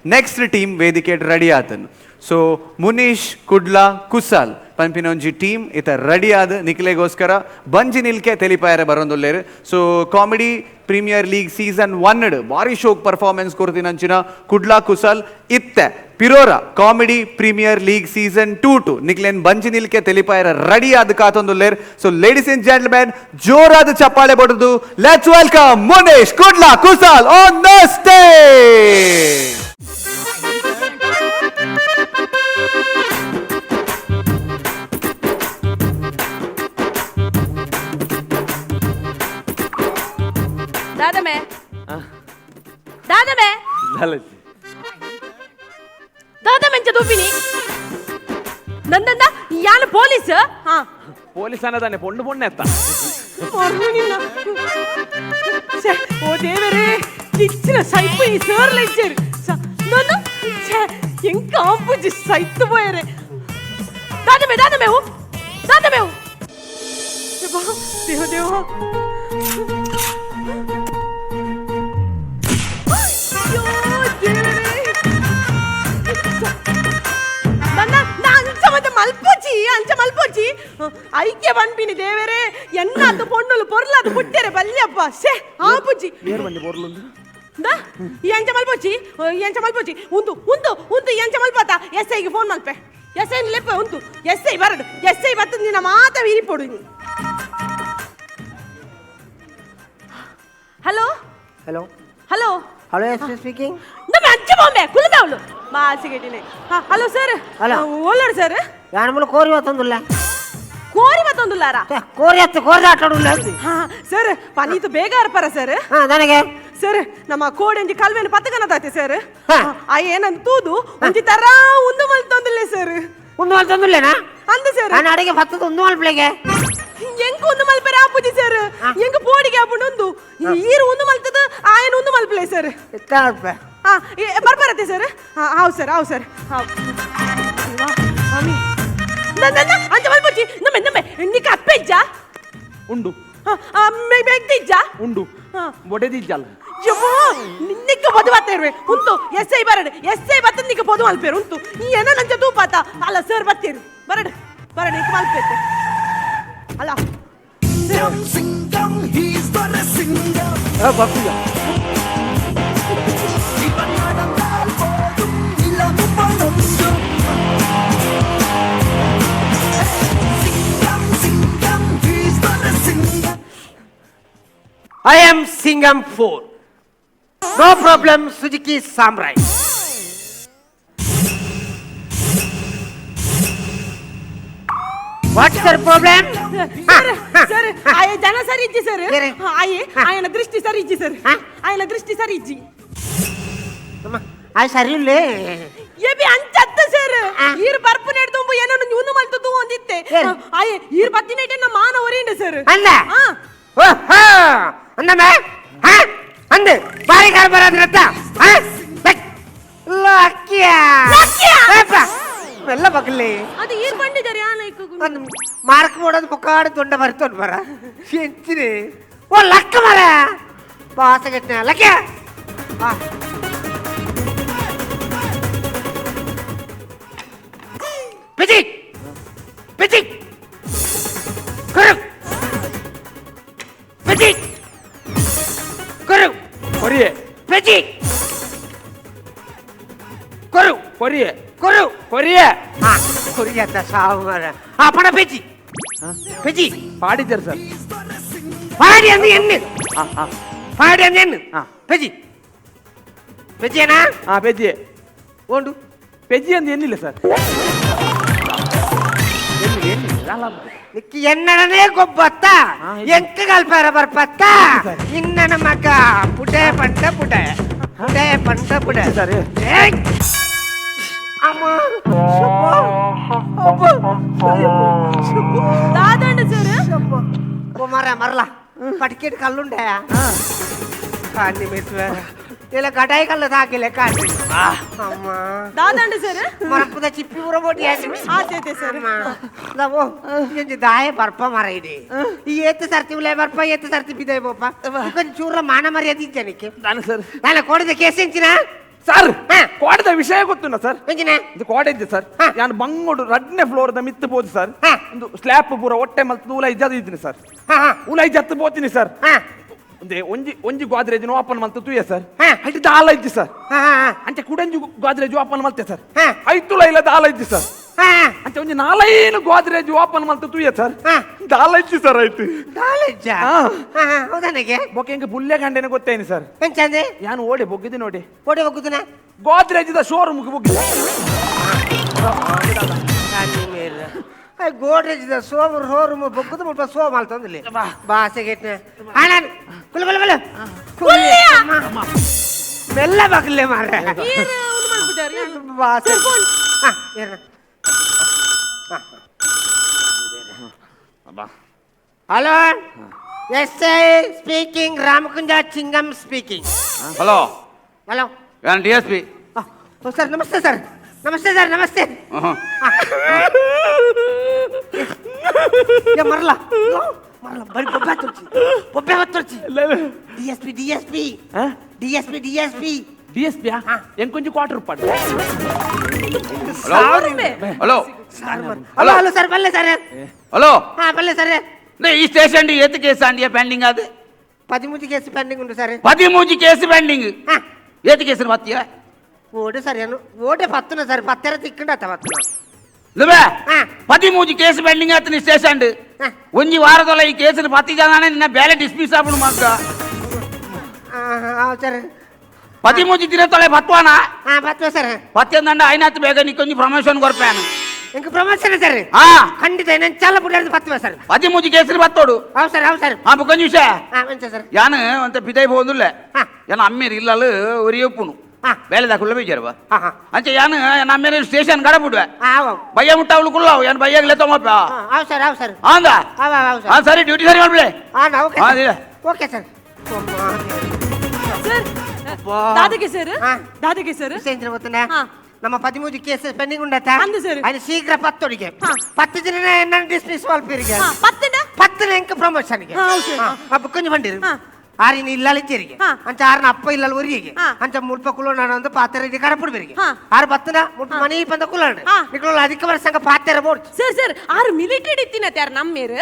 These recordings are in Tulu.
ನೆಕ್ಸ್ಟ್ ಟೀಮ್ ವೇದಿಕೆ ರೆಡಿ ಆತನ್. ಸೊ ಮುನೀಶ್ ಕುಡ್ಲಾ ಕುಸಾಲ್ ಪನ್ಪಿನ ಒಂಜಿ ಟೀಮ್ ಇತ ರೆಡಿ ಆದ್ ನಿಕ್ಲೆಗೋಸ್ಕರ ಬಂಜಿ ನಿಲ್ಕೆ ತೆಲಿಪಾಯರೆ ಬರೊಂದುಲ್ಲೇರು. So comedy premier league season 1 ಬಾರಿ ಶೋಕ್ ಪರ್ಫಾರ್ಮೆನ್ಸ್ ಕೊರ್ತಿನಂಚಿನ ಕುಡ್ಲಾ ಕುಸಾಲ್ ಇತ್ತೆ ಪಿರೋರ ಕಾಮಿಡಿ ಪ್ರೀಮಿಯರ್ ಲೀಗ್ ಸೀಸನ್ 2 ಟು ನಿಕ್ಲೆನ್ ಬಂಜಿ ನಿಲ್ಕೆ ತೆಲಿಪಾಯರ ರೆಡಿ ಆದ್ ಕಾತೊಂದುಲ್ಲೇರ್. ಸೊ ಲೇಡೀಸ್ ಅಂಡ್ ಜೆಂಟಲ್ಮೆನ್, ಜೋರಾದ ಚಪ್ಪಾಳೆ ಬಡದು let's welcome Munish Kudla Kusal on the stage. ದಾದಮೆ ದಾದಮೆ ದಾದಮೆಂಚ ತೂಪಿನಿ ನಂದಂದ ಯಾನು ಪೊಲೀಸ್. ಹಾ ಪೊಲೀಸ್ ಅನ್ನದಾನೆ ಪೊಣ್ಣು ಪೊಣ್ಣೆ ಅತ್ತ. ಓ ದೇವರೇ, ಇಚ್ಚಿನ ಸೈಪು ಈ ಸರ್ ಲೆಚ್ಚರು ನಂದು ಎಂಕ ಆಂಪುಜಿ ಸೈತು ಪೋಯರೆ. ದಾದಮೆ ದಾದಮೆ ಹೂ ದಾದಮೆ ಹೂ ದೇವ ದೇವ. ಮಲ್ಪೋಚಿ ಅಂಚ ಮಲ್ಪೋಚಿ ಐಕ್ಯ ಪನ್ಪಿನಿ ದೇವರೇ ಎನ್ನಾತ ಪೊಣ್ಣುಲು ಪೊರ್ಲಾದ ಪುಟ್ಟೆರೆ ಬಲ್ಯಪ್ಪ ಶೇ ಆಪುಜಿ ಈ ಅಂಚ ಮಲ್ಪೋಚಿ ಈ ಅಂಚ ಮಲ್ಪೋಚಿ ಉಂದು ಉಂದು ಉಂದು ಈ ಅಂಚ ಮಲ್ಪತ ಎಸ್ ಐಗೆ ಫೋನ್ ಮಲ್ಪೆ ಎಸ್ I ಲೆಪ್ಪ ಉಂತು ಎಸ್ I ಬರಡು ಎಸ್ I ಬತ್ತದ ನಿನ್ನ ಮಾತ ವೀರಿ ಪೊಡು. Hello hello hello hello, S speaking. ನಮ್ಮ ಅಂಚ ಬೊಂಬೆ ಕುಲದವಳು ಮಾಸಿಗೆಟ್ಟಿನೆ. Hello sir. Hello. ಓಲೋಡು sir. ಯಾನ್ ಕೋರಿ ಬತ್ತೊಂದುಲ್ಲ. ಕೋರಿ ಬತ್ತೊಂದುಲ್ಲಾರ? ಕೋರಿ ಹತ್ತು ಕೋರಿ ಆಟಾಡುಲ್ಲ. ಹಾ ಸರ್, ಪನೀತು ಬೇಗ ಅರ್ಪರ ಸರ್. ಹಾ ನನಗೆ ಸರ್ ನಮ್ಮ ಕೋಡೆಂಜಿ ಕಲ್ವೆನ ಪತ್ತಕನದಾತೆ ಸರ್. ಹಾ. ಆ ಏನಂತ ತೂದು ಒಂಜಿ ತರ ಉಂದು ಮಲ್ತೊಂದುಲ್ಲೆ ಸರ್. ಒಂದು ಮಲ್ತೊಂದುಲ್ಲೇನಾ? ಅಂದ ಸರ್. ನಾನು ಅಡಿಗೆ ಬತ್ತದ ಒಂದು ಮಲ್ಪ್ಲೆಗೆ. ಎಂಕ್ ಒಂದು ಮಲ್ಪೆರೆ ಆಪುಜಿ ಸರ್, ಎಂಕ್ ಪೋಡಿಗೆ ಆಪುಂಡು ಉಂದು ಈರು ಒಂದು ಮಲ್ತದ ಆಯನ ಒಂದು ಮಲ್ಪಲೆ ಸರ್. ಹಾ ಬರ್ಬರತ್ತೆ ಸರ್. ಹಾ ಹೌದು ಸರ್, ಹೌದು ಸರ್, ಹೌದು. ಅಂಚ ಮಲ್ಪೊಚ್ಚಿ ನಮ್ಮೆ ನಮ್ಮೆ ನಿಕ್ಕ ಅಪ್ಪೆಜ್ಜ ಉಂಡು ಬೆಗ್ದಿಜ್ಜ ಉಂಡು ಬೊಡೆದಿಜ್ಜಲ್ಲ. ಯವ್ವ ನಿಕ್ಕ ಪೊದು ಬರ್ತಾ ಇರುವೆ ಉಂತು ಎಸ್ I ಬರಡು ಎಸ್ I ಬತ್ತ ನಿಕ್ಕ ಪೊದು ಮಲ್ಪೇರು ಉಂತು ಈ ಏನೋ ನಂಚ ತೂಪಾತ ಅಲ್ಲ ಸರ್ ಬತ್ತೀರು ಬರಡು ಬರಡು ನಿಕ್ಕ ಮಲ್ಪೇತೆ ಅಲ್ಲ. I am Singham 4. No problem, Suzuki Samurai. What's your problem? Sir sir ಆಯ ಜನ ಸರಿ ಇಜ್ಜಿ ಸರ್. ಬೇರೆ? ಆಯೆ ಆಯನ ದೃಷ್ಟಿ ಸರಿ ಇಜ್ಜಿ ಸರ್. ಹಾ? ಆಯನ ದೃಷ್ಟಿ ಸರಿ ಇಜ್ಜಿ. ಅದು ಸರಿ ಇಲ್ಲೇ. ಎಬಿ ಅಂಚತ್ತ ಸರ್. ಆ. ಈರು ಬರ್ಪು ನೆಡ್ದುಂಬು ಏನೋ ಉಂದು ಮಲ್ತದ್ದು ಒಂದಿತ್ತೆ. ಏನ್? ಆಯೆ ಈರು ಬತ್ತಿನೇಟೆ ನಮ್ಮ ಮಾನ ಒರಿಯುಂಡು ಸರ್. ಅಲ್ಲ. ಹಾ. ಓಹೋ ಅಂದಮ್ಮ ಹಾ ಅಂದೆ ಬಾರಿ ಕಾರ್ ಬರೋದ್ರತ್ತ ಹಾ ಲಕ್ಕಿಯ ಲಕ್ಕಿಯ? ಎಲ್ಲ ಬಗ್ಲಿ. ಅದು ಈರು ಬಂಡಿದ್ದಾರೆ ಯಾನ ಒಂದು ಮಾರ್ಕ್ ಮಾಡೋದು ಮುಖಾಡು ದೊಂಡ ಬರ್ತೋನ್ ಬರ ಎಂಚಿನಿ ಓ ಲಕ್ಕ ಮರ ಬಾಸಗಟ್ನ ಲಕ್ಕಿಯ. ಪಿಜಿ ಪಿಜಿ ಕುರು ಪಿಜಿ ಕುರು ಕೊರಿಯೆ ಪಿಜಿ ಕುರು ಕೊರಿಯೆ ಕುರು ಕೊರಿಯೆ ಹಾ ಕುರಿಯತ್ತ ಸಾವು ಮರ ಆ ಪಣ ಪಿಜಿ ಪಿಜಿ ಪಾಡಿದ್ದಾರೆ ಸರ್. ಪಾಡಿ ಅಂದು ಎಣ್ಣೆ ಹಾ ಹಾ ಪಾಡಿ ಅಂದು ಎಣ್ಣು ಹಾ. ಪೆಜಿ ಪೆಜಿಯೇನಾ? ಹಾ ಪೆಜ್ಜಿ. ಓಂಡು ಪೆಜ್ಜಿ ಅಂದು ಎನ್ನಿಲ್ಲ ಸರ್. ನಿಕ್ಕಿ ಎನ್ನಡನೇ ಗೊಬ್ಬತ್ತ ಎಂಕ ಕಲ್ಪಾರ ಬರ್ಪತ್ತ ಇನ್ನನ ಮಗ ಪುಟೆ ಪಂಟ ಪುಟೆ ಪುಟೆ ಪಂಟ ಪುಟೆ ಸರ್. ಏಯ್! ಅಮ್ಮ ಅಬ್ಬಾ, ಅಬ್ಬಾ. ದಾದಂಡ ಸರ್. కుమార మరలా పటికేటి కళ్ళుండే కాండి మెత్తువే ఇలా గటాయి కళ్ళు తాకిలే కాండి అమ్మా. ದಾದಂಡ ಸರ್. ಮರಪ್ಪದ ಚಿಪ್ಪಿ ಊರ ಬೋಟಿ. ಆತೈತೆ ಸರ್. ದಾಯ ಬರ್ಪ ಮರ ಇಡಿ ಈ ಏತ್ ಸರ್ತಿ ಉಲೇ ಬರ್ಪ ಏತ್ ಸರ್ತಿ ಬಿದೆ ಬೋಪ కొంచెం చూర్ర మాన మర్యాద ఇచ్చానికి ನಾನು ಸರ್. ನಾನು ಕೊಡಿದ ಕೇಸ್ ಎಂಚಿನ Sir ಹಾ. ಕೋಟದ ವಿಷಯ ಗೊತ್ತುಂಡ ಸರ್? ಎಂಜಿನ? ಇದು ಕೋಟೆ ಇದ್ದೆ ಸರ್. ಹಾ. ನಾನು ಬಂಗೋಡು ರಡ್ನೇ ಫ್ಲೋರ್ the ಮಿತ್ತು ಬೋದು ಸರ್. ಹಾ. ಒಂದು ಸ್ಲ್ಯಾಪ್ ಪೂರ ಹೊಟ್ಟೆ ಮಲ್ತು ಉಲೈ ಜದ ಇದ್ದೀನಿ ಸರ್. ಹಾ ಹಾ. ಉಲೈ ಜತ್ತು ಪೋತೀನಿ ಸರ್. ಹಾ. ಒಂದೇ ಒಂಜಿ ಒಂಜಿ ಗೋದ್ರೇಜ್ ಓಪನ್ ಮಲ್ತು ತೂಯ ಸರ್. ಹಾ. ಐಟ್ ದಾಲ ಇದ್ದಿ ಸರ್. ಹಾ ಹಾ ಹಾ. ಅಂಚೆ ಕುಡಂಜಿ ಗೋದ್ರೇಜ್ ಓಪನ್ ಮಲ್ತೆ ಸರ್. ಹಾ. ಐತುಲ ಇಲ್ಲ ದಾಲ ಇದ್ದಿ ಸರ್. ಹಾ. ಅಂಚೆ ಒಂಜಿ ನಾಲೈನು ಗೋದ್ರೇಜ್ ಓಪನ್ ಮಲ್ತು ತೂಯ ಸರ್. ಹಾ. ದಾಲ ಇದ್ದಿ ಸರ್ ಆಯ್ತು. ದಾಲಜ್ಜ? ಹಾ. ಹಾ ಹಾ, ಹೌದಾ ನನಗೆ? ಬೊಕ್ಕೆ ಹೆಂಗೆ ಬುಲ್ಲೆ ಗಂಡೆನೆ ಗೊತ್ತೇನಿ ಸರ್. ಎಂಚಂದೆ? ಯಾನು ಓಡೆ ಬೊಗ್ಗಿದ್ದೆ ನೋಡಿ. ಓಡಿ ಹೋಗುದನ? Godrej the showroom ಬೊಗ್ಗಿದ್ದೆ. Godrej the Som showroom ಬೊಗ್ಗುದು ಮುಲ್ಪ ಸೋ ಮಾಲ್ತಂದಿಲ್ಲ ಬಾಸೆಗೆಟ್ನ ಅಣ್ಣ ಕುಲ್ ಕುಲ್ ಕುಲ್. ಕುಲ್ಲಿಯಾ? ಮೆಲ್ಲ ಬಗ್ಲೆ ಮಾರ್ರೆ. ಈರ್ ಉಂದು ಮಲ್ಪುಜಾರ್ ಯಾನ್. ಬಾಸೆ. Sir, phone. ಹಾ, ಏರ್ನ. Hello, S I speaking, Ramakunja Chingam speaking. Hello. Hello. ನಾನು D S P. Sir namaste sir, namaste sir, namaste. ಏ, ಮರಲ ಮರಲ ಬರಿ ಬೊಬ್ಬೆ ಹತ್ತೊರ್ಚಿ, ಬೊಬ್ಬೆ ಹತ್ತೊರ್ಚಿ. D S P, D S P. ಹಾ? D S P, D S P. D S P ಎಂಕೊಂಜಿ quarter ಪಾಡು. Hello. Hello hello sir, ಬಲ್ಲೆ ಸರ್. ಹಲೋ. ಹಾ, ಬಲ್ಲೆ ಸರ್. ಈ ಸ್ಟೇಷನ್ ಏತ್ ಕೇಸ್ ಅಂಡಿಯ ಪೆಂಡಿಂಗ್ ಅದು? 13 ಕೇಸ್ ಪೆಂಡಿಂಗ್ ಉಂಟು ಸರ್. 13 case pending? ಹಾ. ಏತ್ ಕೇಸ್ ಮತ್ತೀಯ? ಓಡೆ ಸರ್, ಏನು ಓಡೆ ಪತ್ತನ ಸರ್, ಪತ್ತೆರ ತಿಕ್ಕಂಡ ಪತ್ತನ. ಇಲ್ಲವೇ? ಹಾ. 13 ಕೇಸ್ ಪೆಂಡಿಂಗ್ ಆತು ಸ್ಟೇಷನ್. ಹಾ. ಒಂಜಿ ವಾರದೊಳ ಈ ಕೇಸ್ ಪತ್ತಿ ಜನ ನಿನ್ನ ಬೇಲೆ ಡಿಸ್ಮಿಸ್ ಆಪುಣು ಮಾತ್ರ. ಹಾ ಸರ್. 13 ದಿನ ತೊಳೆ ಪತ್ವಾನ? ಹಾ, ಪತ್ವ ಸರ್. ಪತ್ತೆಂದಂಡ ಐನಾತ್ ಬೇಗ ನಿಕ್ಕೊಂಜಿ ಪ್ರಮೋಷನ್ ಕೊರ್ಪೇನು. ಇಂಕ ಪ್ರಮೋಷನ್ ಸರ್? ಹಾ. ಖಂಡಿತ ನಾನು ಚಾಲ ಪುಡಿಯಾರ್ದು ಪತ್ವ ಸರ್. 13 ಕೇಸ್ ಪತ್ತೋಡು. ಹೌದು ಸರ್, ಹೌದು ಸರ್. ಹಾ, ಬುಕ್ಕೊಂಜಿ ವಿಷಯ. ಹಾ, ಮಂಚ ಸರ್. ಯಾನು ಅಂತ ಪಿದೈ ಹೋದುಲ್ಲೆ. ಹಾ. ಯಾನ ಅಮ್ಮೇರು ಇಲ್ಲಲು ಒರಿಯೊಪ್ಪುನು. ಹಾ. ಬೇಲೆದ ಕುಲ್ಲ ಬೇಜಾರವ. ಹಾ ಹಾ. ಅಂಚೆ ಯಾನು ನಮ್ಮ ಸ್ಟೇಷನ್ ಕಡಬಿಡುವೆ. ಹಾ, ಅವು. ಬಯ್ಯ ಮುಟ್ಟ ಅವಳು ಕುಲ್ಲವು ಯಾನು ಬಯ್ಯಾಗಲೇ ತೊಂಬಪ್ಪ. ಹಾ, ಹೌದು ಸರ್, ಹೌದು ಸರ್. ಆಂದ? ಹೌದು ಹೌದು ಹಾ ಸರ್. ಸರಿ, ಡ್ಯೂಟಿ ಸರಿ ಮಾಡ್ಬಿಡೆ. ಹಾ, ಓಕೆ. ಹಾ, ಸರ್. ಇದೆ. Okay sir. Sir, ದಾದಗೆ sir? ಹಾ. ದಾದಗೆ ಸರ್? ವಿಷಯ ಗೊತ್ತನ? ಹಾ. ನಮ್ಮ 13 ಕೇಸ್ ಪೆಂಡಿಂಗ್ ಉಂಡತ. ಅಂದು ಸರ್. ಅದು ಶೀಘ್ರ ಪತ್ತೊಡಿಗೆ. ಹಾ. 10 ದಿನ ನನ್ನ ಡಿಸ್ಮಿಸ್ ವಾಲ್ಪೀರಿಗೆ. ಹಾ, ಪತ್ತನ? ಪತ್ತನ ಎಂಕ ಪ್ರಮೋಷನ್ಗೆ. ಹಾ, ಹೌದು ಸರ್. ಆ ಬುಕ್ಕಂಜಿ ಬಂಡಿರು. ಹಾ. ಆರಿನ ಇಲ್ಲಲ್ಲಿ ಚೇರಿಗೆ. ಹಾ. ಅಂಚ ಆರನ ಅಪ್ಪ ಇಲ್ಲಲ್ಲಿ ಒರಿಯಿಗೆ. ಹಾ. ಅಂಚ ಮುಲ್ಪ ಕುಲೋಣ ಒಂದು ಪಾತ್ರೆ ಇದೆ ಕಡಪುಡ್ಬೇರಿಗೆ. ಹಾ. ಆರು ಬತ್ತನ ಮುಲ್ಪ ಮನಿ ಬಂದ ಕುಲೋಣ. ಹಾ. ನಿಕ್ಲೋಳ ಅಧಿಕ ವರ್ಷ ಸಂಘ ಪಾತ್ರೆ board. Sir sir, ಆರು ಮಿಲಿಟರಿ ಇತ್ತಿನ ತ್ಯಾರ ನಮ್ಮೇರು.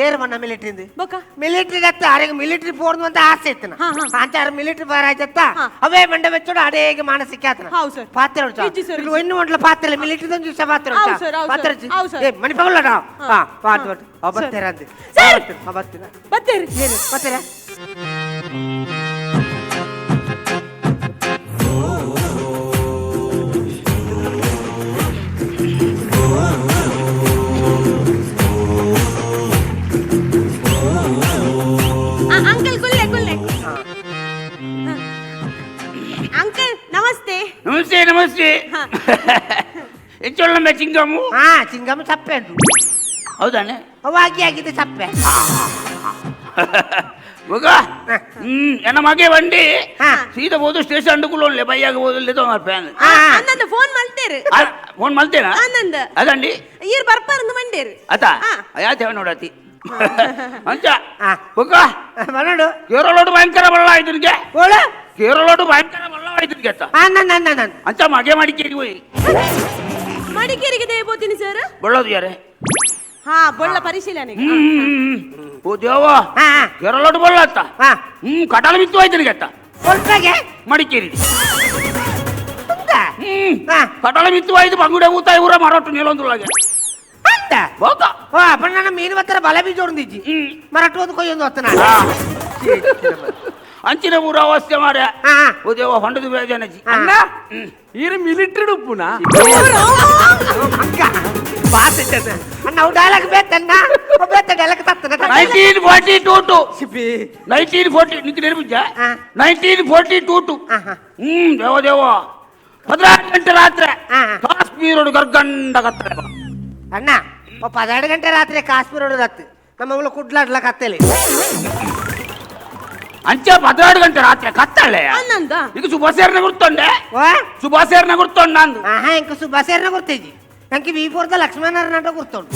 ಏರು ಮಣ್ಣ ಮಿಲಿಟರಿ ಬೊಕ? ಮಿಲಿಟರಿ ಅತ್ತ ಆರಿಗೆ ಮಿಲಿಟರಿ ಪೋರ್ದು ಅಂತ ಆಸೆ ಇತ್ತನ. ಹಾ, ಹಾ. ಅಂಚ ಆರು ಮಿಲಿಟರಿ ಬಾರ ಆಯ್ತತ್ತ. ಹಾ. ಅವೇ ಮಂಡ ಬೆಚ್ಚೋಡು ಅಡೇಗೆ ಮಾನಸಿಕ ಆತನ. ಹೌದು ಸರ್. ಪಾತ್ರೆ ಉಂಟು. ಇಜ್ಜಿ ಸರ್, ಇಲ್ಲಿ ಇನ್ನು ಒಂಡ್ಲ ಪಾತ್ರೆ ಮಿಲಿಟರಿ ದೊಂದು ದಿವಸ ಪಾತ್ರೆ ಉಂಟು. ಹೌದು ಸರ್, ಹೌದು ಪಾತ್ರೆ ಸರ್, ಹೌದು ಸರ್. ಏ ಮಣಿ ಪಗಲ ಹಾ. ಹಾ, ಪಾತ್ರೆ ಉಂಟು. ಆ ಸರ್. ಬತ್ತೀರ ಅಂದೆ. ಸರ್. ಆ ಬತ್ತೀರ. ಬತ್ತೇರಿ. ಏನು ಬತ್ತೀರ? ಅಂಕಲ್ ಕುಲ್ಲೆ ಕುಲ್ಲೆ. ಅಂಕಲ್ ನಮಸ್ತೆ. ನಮಸ್ತೆ ನಮಸ್ತೆ. ಹಾ. ಹೆಚ್ಚೊಳ್ಳೆ ಚಿಂಗಮ್ಮು? ಹಾ, ಚಿಂಗಮ್ಮ ಚಪ್ಪೆ ಉಂಟು. ಹೌದಾನೆ? ಅವಾಗಿ ಆಗಿದೆ ಚಪ್ಪೆ. ಮಗ ನನ್ನ ಮಗೆ ಬಂಡಿ ಹಾ. ಸೀದಾ ಹೋದು ಸ್ಟೇಷನ್ ಕುಲ್ಲೋನ್ಲೆ ಬೈಯಾಗ ಹೋದಲ್ಲಿ ಫ್ಯಾನ್. ಹಾ. ಅನ್ನಂದ ಫೋನ್ ಮಲ್ತೇರು. ಫೋನ್ ಮಲ್ತೇನಾ? ಆನಂದ. ಅದಂಡಿ. ಈರ್ ಬರ್ಪಾರಂದು ಮಂಡೇರು. ಆತ. ಹಾ. ಯಾತೆ ನೋಡತಿ ಅಂಚ. ಹಾ. ಬೊಕ್ಕ ಬರೋಡು. ಕೇರಳೋಡು ಭಯಂಕರ ಬಳ್ಳ ಆಯ್ತು ನಿನಗೆ. ಓಳು. ಕೇರಳೋಡು ಭಯಂಕರ ಬಳ್ಳ ಆಯ್ತು ನಿನಗೆ ಅತ್ತ. ಹಾ, ನನ್ನ ನನ್ನ ನನ್ನ. ಅಂಚ ಮಗೆ ಮಡಿಕೇರಿ ಹೋಯ್. ಮಡಿಕೇರಿಗೆ ದೇಬೋತೀನಿ ಸರ್. ಬಳ್ಳೋದು ಯಾರೇ? ಹಾ, ಬೊಳ್ಳ ಪರಿಶೀಲನೆಗೆ. ಹ್ಮ್ ಓ ದೇವ. ಹಾ ಹಾ. ಕೇರಳೋಡು ಬಳ್ಳ ಅತ್ತ. ಹಾ. ಕಟಾಲ ಬಿತ್ತು ಆಯ್ತು ನಿನಗೆ ಅತ್ತ. ಒಲ್ಪಾಗೆ? ಮಡಿಕೇರಿ. ಅಂತ? ಹಾ. ಕಟಾಲ ಬಿತ್ತು ಆಯ್ತು ಬಂಗುಡೆ ಊತ ಊರ ಮರೊಟ್ಟು ನೀಲೊಂದುಲಾಗೆ. ಅಂತ? ಬೋಕ. ಓ, ಅಪ್ಪ ನನ್ನ ಮೀನು ಬತ್ತರ ಬಲ ಬೀಜ ಹೊಡ್ದಿಜ್ಜಿ. ಮರಟ್ಟು ಒಂದು ಕೊಯ್ಯೊಂದು ಹೊತ್ತನ. ಅಂಚಿನ ಊರ ಅವಸ್ಥೆ ಮಾರ್ರೆ. ಹಾ. ಓ ದೇವ ಹೊಂಡದ ಬೇಜಾನಜ್ಜಿ. ಹಾ. ಅಣ್ಣ ಈರು ಮಿಲಿಟರಿ ಉಪ್ಪುನಾ? ಅಕ್ಕ ಬಾಸ್ ಇಟ್ಟದ. ಅಣ್ಣ ಅವು ಡೈಲಾಗ್ ಬೇತಣ್ಣ, ಅವು ಬೇತ ಡೈಲಾಗ್ ತತ್ತನ. 1942 ಟು. ಸಿಪಿ. 1940 ನಿಂಗೆ ನೆನಪಿದ್ಯಾ? ಹಾ. 1942 ಟು. ಹಾ, ಹಾ. ದೇವ ದೇವ 16 ಗಂಟೆ ರಾತ್ರಿ ಹಾ. ಕಾಶ್ಮೀರೋಡು ಗರ್ಗಂಡ ಕತ್ತಲೆ. ಅಣ್ಣ 12 ಗಂಟೆ ರಾತ್ರಿ ಕಾಶ್ಮೀರ ಹೊಡೆದತ್ತು ನಮ್ಮ ಅವಳು ಕುಡ್ಲಾಡ್ಲಕ್ ಕತ್ತಲಿ. ಅಂಚೆ 12 ಗಂಟೆ ರಾತ್ರಿ ಕತ್ತಲೆ. ಆನಂದ. ಈಗ ಸುಭಾಷೇರ್ನ ಗುರ್ತೊಂಡೆ. ಓ? ಸುಭಾಷೇರ್ನ ಗುರ್ತೊಂಡ ಅಂದು. ಆಹಾ, ಇಂಕ ಸುಭಾಷೇರ್ನ ಗುರ್ತೈಜಿ. ನಂಗೆ ವಿ ಫೋರ್ದ ಲಕ್ಷ್ಮಣರ ಗುರ್ತುಂಡು.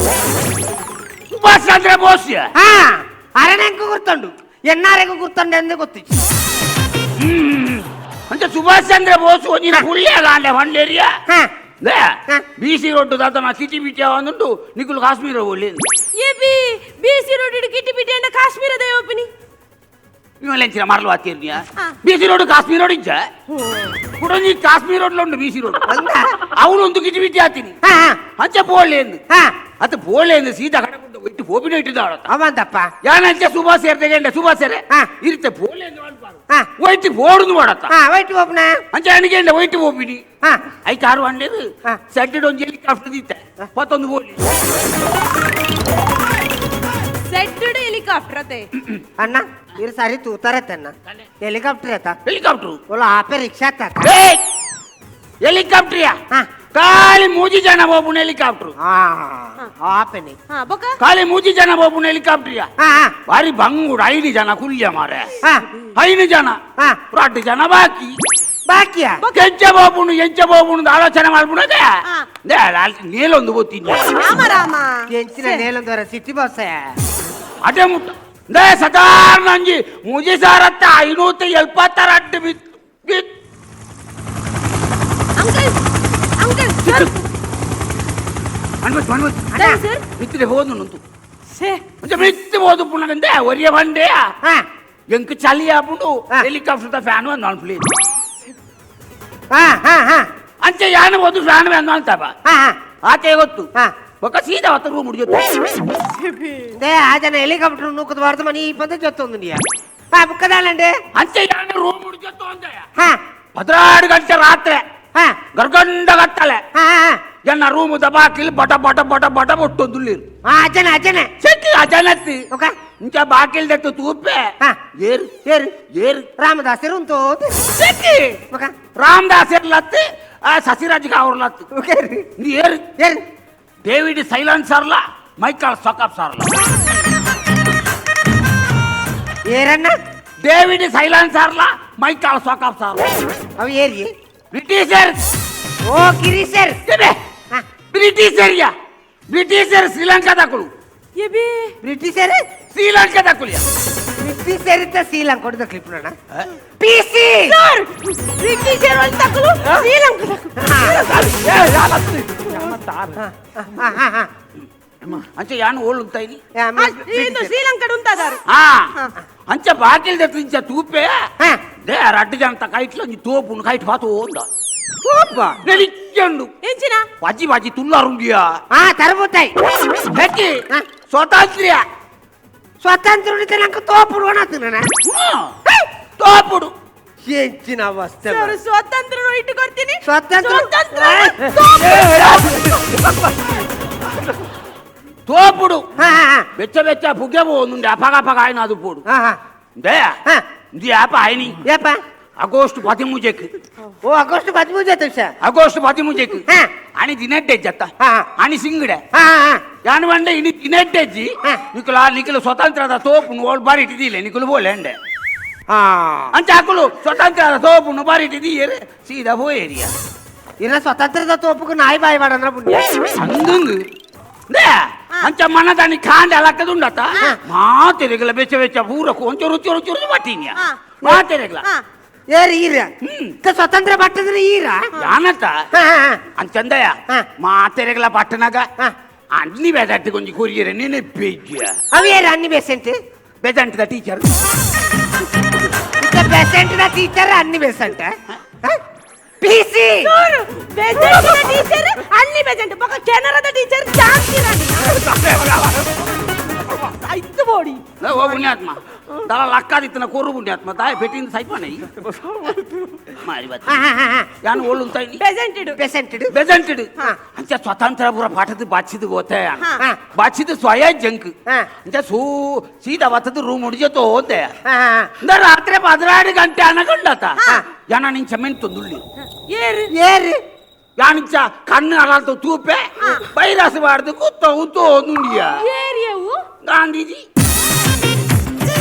ಸುಭಾಷ್ ಚಂದ್ರ ಬೋಸ್. ಹಾ, ಅರಣಂಕ ಗುರ್ತುಂಡು, ಎನ್ನಾರೆಗೂ ಗುರ್ತುಂಡು ಎಂದು ಗೊತ್ತಿಜ್ಜಿ. ಅಂಚ ಸುಭಾಷ್ ಚಂದ್ರ ಬೋಸ್ ಒಂಜಿನ ಪುಳ್ಯ ವಂಡೇರಿಯಾ ಬಿಸಿ ರೋಡ್ ದಾತನ ಸಿಟಿ ಬಿಟಿ ಒಂದುಂಟು ನಿಕುಲು ಕಾಶ್ಮೀರ ಹೋಗ್ಲಿ A B busy road ಕಿಟಿ ಬಿಟಿ ಅಂಡ ಕಾಶ್ಮೀರದ ಯೋಪಿನಿ ಇವೆಲ್ಲ ಮರಲು ಹಾಕಿರ್ನಿಯ busy road Kashmir road ಇಂಚ ಕುಡೊಂಜಿ ಕಾಶ್ಮೀರ ರೋಡ್ ಉಂಟು ಬಿಸಿ ರೋಡ್ ಅವನು ಒಂದು ಕಿಟಿ ಬಿಟಿ ಆತೀನಿ ಅಂಚ ಪೋಲೆ ಅತ್ತ ಪೋಲೆ ಸೀದಾ ಕಡೆ ಇಟ್ಟು ಪೋಪಿನ ಇಟ್ಟಿದ್ದಾಳ ಅವಂತಪ್ಪ ಯಾನಂಚ ಸುಭಾಷ್ ಸೇರ್ತೆಗೆ ಸುಭಾಷ್ ಸೇರೆ ಇರುತ್ತೆ ಪೋಲೆ ವೈಟ್ ಪೋಡುದು ಮಾಡತ್ತ ವೈಟ್ ಪೋಪನ ಅಂಚ ಅಣಿಗೆ ವೈಟ್ ಪೋಪಿನಿ ಐಕಾರು ಆರು ಹಂಡ್ರೆಡ್ ಸೆಟ್ಟೆಡ್ ಒಂದು ಹೆಲಿಕಾಪ್ಟರ್ ದಿತ್ತೆ ಮತ್ತೊಂದು ಪೋಲಿ ಸೆಟ್ಟೆಡ್ ಹೆಲಿಕಾಪ್ಟರ್ ಅತೆ ಅಣ್ಣ ಇರು ಸಾರಿ ತೂತಾರತ್ತಣ್ಣ ಹೆಲಿಕಾಪ್ಟರ್ ಆತ ಹೆಲಿಕಾಪ್ಟರ್ ಒಲ್ಲ ಆಪೆ ರಿಕ್ಷಾ ತಾತ ಹೆಲಿಕಾಪ್ಟರ್ ಖಾಲಿ ಮೂಜಿ ಜನ ಹೋಗ್ಬುಣ ಹೆಲಿಕಾಪ್ಟರ್ ಆಪೆನೆ ಖಾಲಿ ಮೂಜಿ ಜನ ಹೋಗ್ಬುಣ ಹೆಲಿಕಾಪ್ಟರ್ ಬಾರಿ ಬಂಗುಡು ಐದು ಜನ ಕುಲ್ಯ ಮಾರೆ ಐದು ಜನ ರೊಡ್ಡು ಜನ ಬಾಕಿ ಬಾಕಿಯ ಎಂಚ ಬೋಪುಣು ಎಂಚ ಬೋಪುಣು ಆಲೋಚನೆ ಮಾಡ್ಬಿಡದೆ ನೇಲೊಂದು ಗೊತ್ತೀನಿ ರಾಮ ರಾಮ ಎಂಚಿನ ನೇಲೊಂದು ಸಿಟಿ ಬಸ್ ಅದೇ ಮುಟ್ಟ ಸಾಧಾರಣ ಅಂಜಿ ಮುಜಿ ಸಾರತ್ತ 576 ಅಡ್ಡು ಬಿತ್ತು ಬಿತ್ತು uncle uncle sir sir ಮಿತ್ತಿದೆ ಹೋದು ನಂತು ಮಿತ್ತು ಹೋದು ಪುನಗಂದೆ ಒರಿಯ ಬಂಡೆ ಎಂಕ್ ಚಳಿ ಆಪುಂಡು ಹೆಲಿಕಾಪ್ಟರ್ ಫ್ಯಾನ್ ಒಂದು ಅನ್ಫ್ಲಿ ಅಂಚೆ ಯಾನ ಹೋದು ಫ್ಯಾನ್ ಒಂದು ಅಂತಪ್ಪ ಆಕೆ ಗೊತ್ತು ఒక ಸೀದಾ ಹೊತ್ತ ರೂಮ್ ಮುಡಿಜೊತ್ತು ಆ ಜನ ಹೆಲಿಕಾಪ್ಟರ್ ನೂಕದ ಮನಿ ಈ ಪದ ಜೊತ್ತೊಂದು ಬುಕ್ಕದಾಲಂಡೆ ಅಂಚೆ ಯಾನ ರೂಮ್ ಮುಡಿಜೊತ್ತು ಅಂದೆ 12 ಗಂಟೆ ರಾತ್ರಿ ಗರ್ಗಂಡ ಗತ್ತಲೆ ಜನ ರೂಮ್ ಬಾಕಿಲ್ ಬಟ ಬಟ ಬಟ ಬಟ ಬೊಟ್ಟೊಂದುಳ್ಳಿರು ಅಜನ ಅಜನ ಸೆಟ್ಟಿ ಅಜನತ್ತಿ ಇಂಚ ಬಾಕಿಲ್ ದತ್ತು ತೂಪೆ ಏರು ಏರು ಏರು ರಾಮದಾಸರು ಉಂಟು ಸೆಟ್ಟಿ ರಾಮದಾಸರ್ ಲತ್ತಿ ಆ ಸಸಿರಾಜ್ ಅವ್ರ ಲತ್ತಿ ಏರು ಏರು ಡೇವಿಡ್ ಸೈಲೆನ್ಸ್ ಸರ್ಲ ಮೈಕಲ್ ಸೊಕಪ್ ಸರ್ಲ ಏರಣ್ಣ ಡೇವಿಡ್ ಸೈಲೆನ್ಸ್ ಸರ್ಲ ಮೈಕಲ್ ಸೊಕಪ್ ಸರ್ಲ ಅವು ಏರಿ ಬ್ರಿಟಿಷರ್ ಓ ಗಿರೀಶರ್ ಬ್ರಿಟಿಷರ್ ಯಾ ಬ್ರಿಟಿಷರ್ ಶ್ರೀಲಂಕಾದಕುಲು ಬ್ರಿಟಿಷರ್ ಶ್ರೀಲಂಕಾದಕುಲು ಬ್ರಿಟಿಷರ್ ಇತ್ತ ಶ್ರೀಲಂಕಾ ಕ್ಲಿಪ್ ನೋಡ PC sir Britisher ತಕಲು ಶ್ರೀಲಂಕಾದಕುಲು ಅಂಚೆ ಯಾನು ಓಳುಂತಾಯಿನಿ ಶ್ರೀಲಂಕಾ ಉಂಟಾದಾರು ಅಂಚೆ ಬಾಕಿಲ್ ಇಂಚ ತೂಪೆ they ರಡ್ಡು ಜನ ಕೈಟ್ಲ ತೋಪುನು ಕೈಟ್ ಪಾತು ಓಂದ ನೆಲಿಕ್ಕೊಂಡು ಎಂಚಿನ ಬಾಜಿ ಬಾಜಿ ತುಲ್ಲಾರುಂಡಿಯಾ ತರಬುತ್ತಾಯಿ ಹೆಕ್ಕಿ ಸ್ವಾತಂತ್ರ್ಯ ಸ್ವಾತಂತ್ರ್ಯ ಉಳಿತ ನಂಗೆ ತೋಪುಡು ಅಣ್ಣ ತೋಪುಡು ಎಂಚಿನ ಅವಸ್ಥೆ ಸ್ವಾತಂತ್ರ್ಯ ಇಟ್ಟು ಕೊಡ್ತೀನಿ ಸ್ವಾತಂತ್ರ್ಯ ತೋಪುಡು ಬೆಚ್ಚ ಬೆಚ್ಚ ಪುಗ್ಗೆ ಹೋದುಂಡೆ ಅಪಗ ಅಪಗ ಆಯ್ನ ಅದು ಪೋಡು they ಇದು ಯಾಪ ಆಯ್ನಿ ಯಾಪ ಆಗಸ್ಟ್ 13 ಓ ಆಗಸ್ಟ್ 13 ಆಗಸ್ಟ್ 13 आणि ದಿನಡ್ಡೆಜ್ಜಿ ಅತ್ತ आणि ಸಿಂಗಡೆ ಯಾನು ಬಂಡೆ ಇನಿ ದಿನಡ್ಡೆಜ್ಜಿ ನಿಕುಲ ನಿಕುಲು ಸ್ವತಂತ್ರದ ತೋಪುನು ಓಳ್ ಬಾರಿ ಇಟ್ಟಿದಿಲ್ಲ ನಿಕುಲು ಬೋಲೆ ಅಂಡೆ ಅಂಚ ಹಾಕುಲು ಸ್ವತಂತ್ರದ ತೋಪುನು ಬಾರಿ ಇಟ್ಟಿದ್ದೀಯರೆ ಸೀದಾ ಪೋಯೇರಿಯ ಇನ್ನ ಸ್ವತಂತ್ರದ ತೋಪುಕು ನಾಯಿ ಬಾಯಿ ಬಾಡಂದ್ರ ಪುಣ್ಯ ಅಂದಂದು ಅಂಚ ಮನದಾನಿ ಕಾಂಡ ಅಲಕ್ಕದುಂಡತ್ತ ಮಾತೆರೆಗಲ ಬೆಚ್ಚ ಬೆಚ್ಚ ಪೂರ ಒಂಚೂರು ಚೂರು ಚೂರು ಬಟ್ಟಿನ್ಯ ಮಾತೆರೆಗಲ ಏರಿ ಈರ ಸ್ವತಂತ್ರ ಪಟ್ಟದ್ರೆ ಈರ ಯಾನತ್ತ ಅಂಚಂದಯ ಮಾತೆರೆಗಲ ಪಟ್ಟನಾಗ ಅన్ని ಬೆದಟ್ಟಿ ಕೊಂಚ ಕೊರಿಯರೆ ನೀನೆ ಪೇಜ್ಯ ಅವೇರ Annie Besant Besant the teacher Besant the teacher Annie Besant PC Besant the teacher Annie Besant ಪಕ್ಕ ಕೆನರಾದ ಟೀಚರ್ ಜಾಸ್ತಿ ರಾಣಿ ಐತು ಬೋಡಿ ಓ ಪುಣ್ಯಾತ್ಮ ದಳ ಲಕ್ಕಾದಿತ್ತನ ಕೋರು ಪುಣ್ಯಾತ್ಮ ತಾಯಿ ಪೆಟ್ಟಿಂದ ಸೈಪಣ ಮಾರಿ ಬತ್ತ ಯಾನು ಓಳುಂತಾಯಿ ಬೆಸೆಂಟೆಡ್ ಬೆಸೆಂಟೆಡ್ ಬೆಸೆಂಟೆಡ್ ಅಂಚ ಸ್ವತಂತ್ರ ಪೂರ ಪಾಠದ ಬಾಚಿದ ಗೋತೆ ಬಾಚಿದ ಸ್ವಯ ಜಂಕ್ ಅಂಚ ಸೂ ಸೀದಾ ಬತ್ತದ ರೂಮ್ ಉಡಿಜತೋ ಹೋದೆ ರಾತ್ರಿ 12 ಗಂಟೆ ಅನಗಂಡತ ಯಾನ ನಿನ್ ಚೆಮ್ಮೆನ್ ತೊಂದುಳ್ಳಿ ಏರು ಏರು ಯಾನಿಂಚ ಕಣ್ಣು ಅಲಾಂತ ತೂಪೆ ಬೈರಾಸ ಬಾರ್ದು ಕೂತ ಉತ್ತೋ ನುಂಡಿಯ ಏರಿಯವು ಗಾಂಧೀಜಿ